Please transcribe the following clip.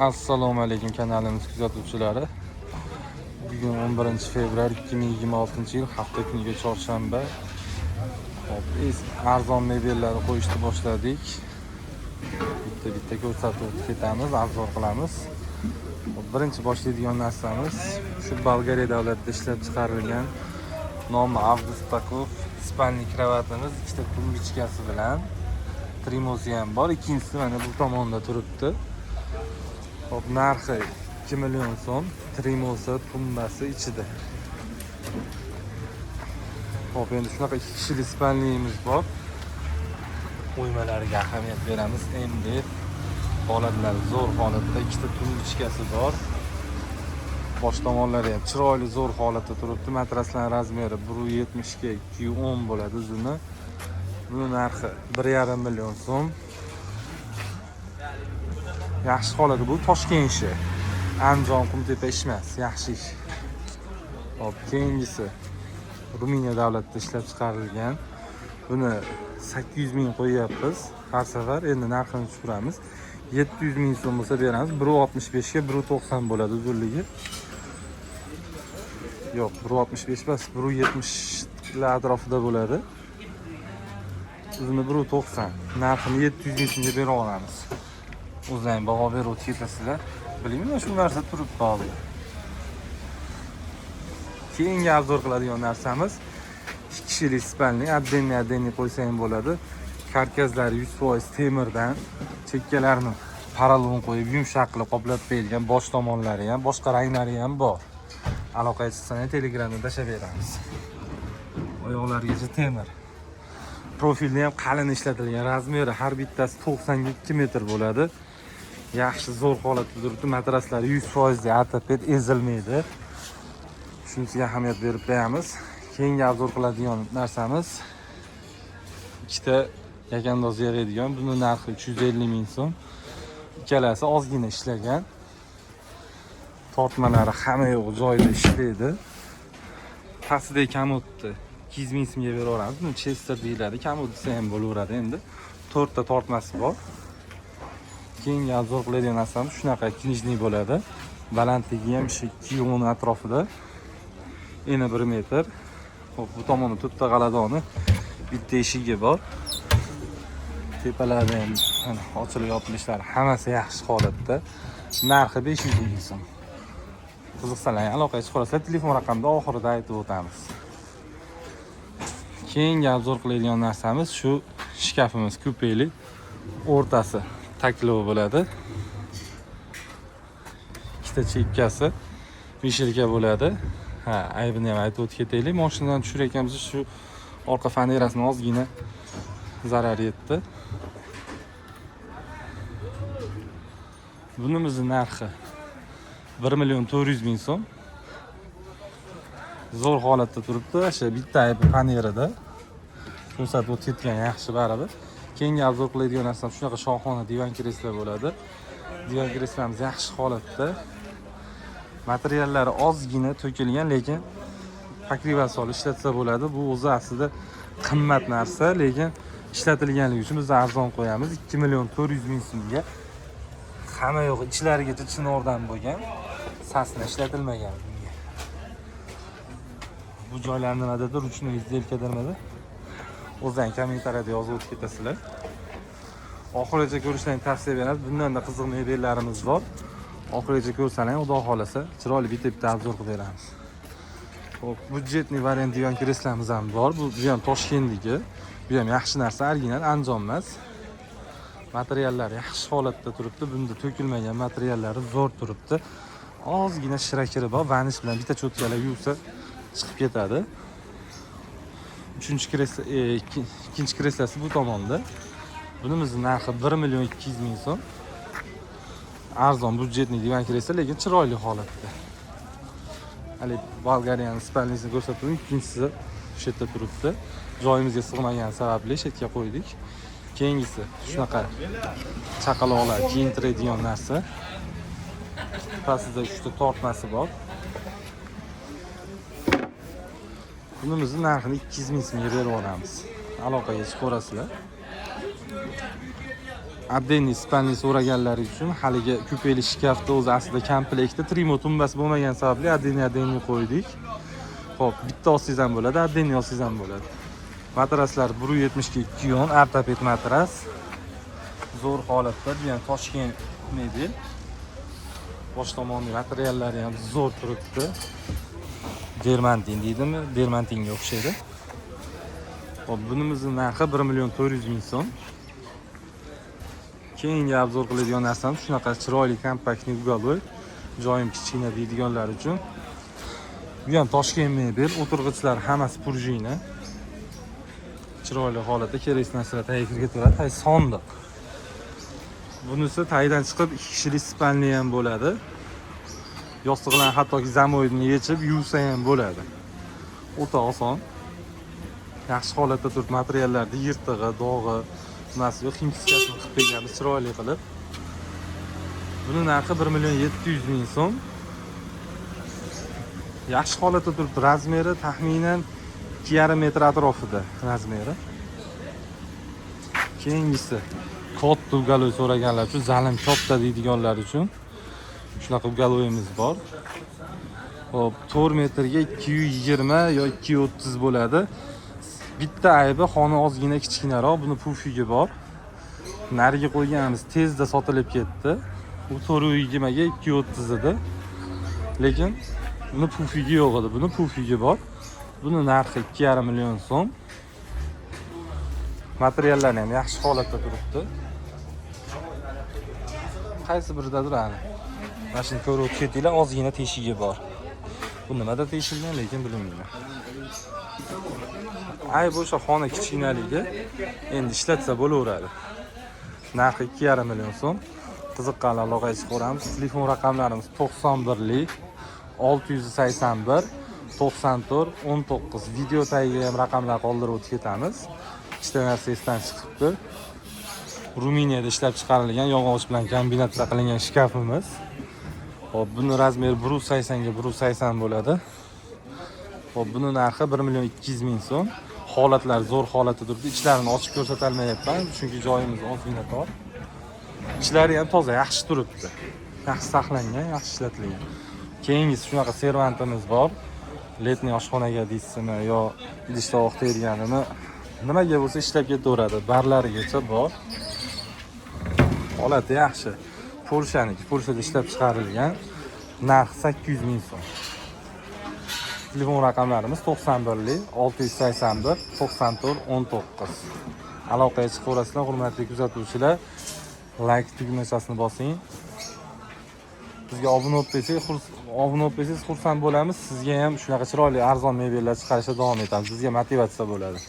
Assalomu alaykum kanalimiz kuzatuvchilari. Bugun 11 fevral 2026-yil, hafta kuniga chorshanba. Hop, arzon mebellarni qo'yishni boshladik. Bitta-bitta ko'rsatib o'tib ketamiz, arzon qilamiz. Hop, birinchi boshlaydigan narsamiz shu Bolgariya davlatida ishlab chiqarilgan, nomi Avgust Pakov спальный kravatimiz, ikkita тумбочка si bilan, trimosi ham bor. Ikkinchisi mana bu tomonda turibdi. Hop, narxi 2 million so'm, trimosi, tumbasi ichida. Hop, endi shunaqa ikki kishilik спальный imiz bor. O'ymalariga ahamiyat beramiz. MDF holatlari zo'r holatda, ikkita тумбочка si bor. Bosh tomonlari ham chiroyli, zo'r holatda turibdi. Matraslar размер i 1.70 ga 2.10 bo'ladi uzuni. Buni narxi 1,5 million so'm. Yaxshi holatda, bu Toshkent ishi. Andijon, Qumtepa ish emas, yaxshi ish. Hop, keyingisi Ruminiya davlatida ishlab chiqarilgan. Buni 800 ming qo'yyapmiz. Har safar endi narxini tushiramiz. 700 ming so'm bo'lsa beramiz. 1.65 ga 1.90 bo'ladi uzunligi. Yo'q, 1.65 emas, 1.70 lar atrofida bo'ladi. Uzuni 1.90. Narxini 700 ming so'mga bera olamiz. O'zlaring baho berib o'tib ketasizlar. Bilmayman, shu narsa turibdi hozir. Keyingi обзор qiladigan narsamiz ikki kishilik спальный, отдельный отдельный qo'ysa ham bo'ladi. Karkazlari 100% temirdan, chekkalarini поролон qo'yib, yumshoq qilib qoplab berilgan, bosh tomonlari ham, boshqa ranglari ham bor. Aloqaga chiqsangiz, Telegramda tashlab beramiz. Oyoqlarigacha temir. Profilni ham qalin ishlatilgan, размер i har bittasi 90 ga 2 metr bo'ladi. Yaxshi, zo'r holatda turibdi. Matraslari 100% ortoped, ezilmaydi. Shunisiga ahamiyat berib qo'yamiz. Keyingi обзор qiladigan narsamiz ikkita yakandoz yig'adigan. Buni narxi 350 ming so'm. Ikkalasi ozgina ishlagan. Tortmalari hamma yo'q joyida ishlaydi. Pastidagi komodni 200 ming so'mga beraveramiz. Buni Chester deyiladi. Komod desa ham bo'laveradi endi. To'rtta tortmasi bor. Keyingi обзор qiladigan narsamiz shunaqa книжный bo'ladi. Balandligi ham shu 2.10 atrofida. Eni 1 metr. Hop, bu tomonda to'rtta g'aladoni, bitta eshigi bor. Tepalarida ham mana ochilib yopilishlari hammasi yaxshi holatda. Narxi 500 ming so'm. Qiziqsalar, aloqaga chiqarasizlar. Telefon raqamida oxirida aytib o'tamiz. Keyingi обзор qiladigan narsamiz shu shkafimiz, kupeli, o'rtasi taklov bo'ladi. Ikkita chekkasi вешалка bo'ladi. Ha, aybini ham aytib o'tib ketaylik. Mashinadan tushirayotganmiz, shu orqa fanerasini ozgina zarar yetdi. Bunimizni narxi 1 million 400 ming so'm. Zo'r holatda turibdi. O'sha bitta aybi fanerada. Ko'rsatib o'tib ketgan yaxshi baribir. Keyingi обзор qiladigan narsam shunaqa shohona divan kreslo bo'ladi. Divan kreslomiz yaxshi holatda. Materiallari ozgina to'kilgan, lekin покрывало solib ishlatsa bo'ladi. Bu o'zi aslida qimmat narsa, lekin ishlatilganligi uchun biz arzon qo'yamiz. 2 million 400 ming so'mga. Hamma yo'q ichlarigacha chinordan bo'lgan. Сосна ishlatilmagan bunga. Bu joylar nimadadir? Ручной сделка nimada? O'zlaring kommentariyada yozib o'tib ketasizlar. Oxirigacha ko'rishlaringni tavsiya beramiz. Bundan-da qiziq mebellarimiz bor. Oxirigacha ko'rsalar, xudo xohlasa, chiroyli bitta-bitta обзор qilib beramiz. Hop, бюджетный variant divan kreslomiz ham bor. Bu ham Toshkentniki. Bu ham yaxshi narsa, original, Andijon emas. Materiallari yaxshi holatda turibdi. Bunda to'kilmagan, materiallari zo'r turibdi. Ozgina shira kiri bor. Vanish bilan bitta cho'tkalar yuvsa chiqib ketadi. Uchinchi kreslo, ikkinchi kreslosi bu tomonda. Bunimizni narxi 1 million 200 ming so'm. Arzon бюджетный divan kreslo, lekin chiroyli holatda. Hali Bolgariyani спальный sini ko'rsatdim, ikkinchisi shu yerda turibdi. Joyimizga sig'magani sababli shu yerga qo'ydik. Keyingisi shunaqa chaqaloqlar kiyintiradigan narsa. Pastida uchta tortmasi bor. Bunimizni narxini 200 ming so'mga berib yuboramiz. Aloqaga chiqaverasizlar. Отдельный спальный so'raganlar uchun haligi kupeli shkafda o'zi aslida komplektda trimo tumbasi bo'lmagan sababli отдельный отдельный qo'ydik. Xo'p, bitta olsangiz ham bo'ladi, отдельный olsangiz ham bo'ladi. Matraslar 1,70 ga 2,10, ortoped matras. Zo'r holatda, bu ham Toshkent mebel. Bosh tomoni materiallari ham zo'r turibdi. Dermantin deydimi? Dermantinga o'xshaydi. Xo'p, bunimizni narxi 1 million 400 ming so'm. Keyingi обзор qiladigan narsamiz shunaqa chiroyli компактный уголок. Joyim kichkina deydiganlar uchun. Bu ham Toshkent mebel, o'tirg'ichlar hammasi пружина. Chiroyli holatda, kerakli narsalar tagiga kirib ketaveradi. Tay sondiq. Bunisi tagidan chiqib 2 kishilik спальный ham bo'ladi. Yostiqlarni hattoki замок ini yechib yuvsa ham bo'ladi. O'ta oson. Yaxshi holatda turib, materiallarni yirtig'i, dog'i, nimasi yo'q, химчистка sini qilib berganmiz chiroyli qilib. Buni narxi 1 million 700 ming so'm. Yaxshi holatda turibdi. Размер i taxminan 2,5 metr atrofida размер i. Keyingisi katta уголок so'raganlar uchun, zalim katta deydiganlar uchun shunaqa уголок imiz bor. Xo'p, 4 metrga 220 yo 230 bo'ladi. Bitta aybi, xona ozgina kichkinaroq, buni pufigi bor. Nariga qo'yganimiz tezda sotilib ketdi. U 420 ga 230 edi. Lekin buni pufigi yo'q edi. Buni pufigi bor. Buni narxi 2,5 million so'm. Materiallari ham yaxshi holatda turibdi. Qaysi biridadir ani? Mana shuni ko'rib o'tib ketinglar, ozgina teshigi bor. Bu nimada teshilgan, lekin bilmayman. Ayb o'sha xona kichkinaligi, endi ishlatsa bo'laveradi. Narxi 2,5 million so'm. Qiziqqanlar aloqaga chiqaveramiz. Telefon raqamlarimiz 91lik 681 94 19. Video tagiga ham raqamlar qoldirib o'tib ketamiz. Ikkita narsa esdan chiqibdi. Ruminiyada ishlab chiqarilgan, yog'och bilan kombinatsiya qilingan shkafimiz. Xo'p, buni размер i 180 ga 180 bo'ladi. Xo'p, buni narxi 1 million 200 ming so'm. Holatlar zo'r holatda turibdi. Ichlarini ochib ko'rsata olmayapman, chunki joyimiz ozgina tor. Ichlari ham toza, yaxshi turibdi. Yaxshi saqlangan, yaxshi ishlatilgan. Keyingisi shunaqa servantimiz bor. Летний oshxonaga deysizmi yo idish tovoq terganini, nimaga bo'lsa ishlab ketaveradi. Barlarigacha bor. Holati yaxshi. Polshaniki, Polshada ishlab chiqarilgan. Narxi 800 ming so'm. Telefon raqamlarimiz 91lik 681 94 19. Aloqaga chiqaverasizlar, hurmatli kuzatuvchilar. Like tugmachasini bosing. Bizga obuna bo'lib qo'ysangiz xursand bo'lamiz. Sizga ham shunaqa chiroyli arzon mebellar chiqarishda davom etamiz. Bizga motivatsiya bo'ladi.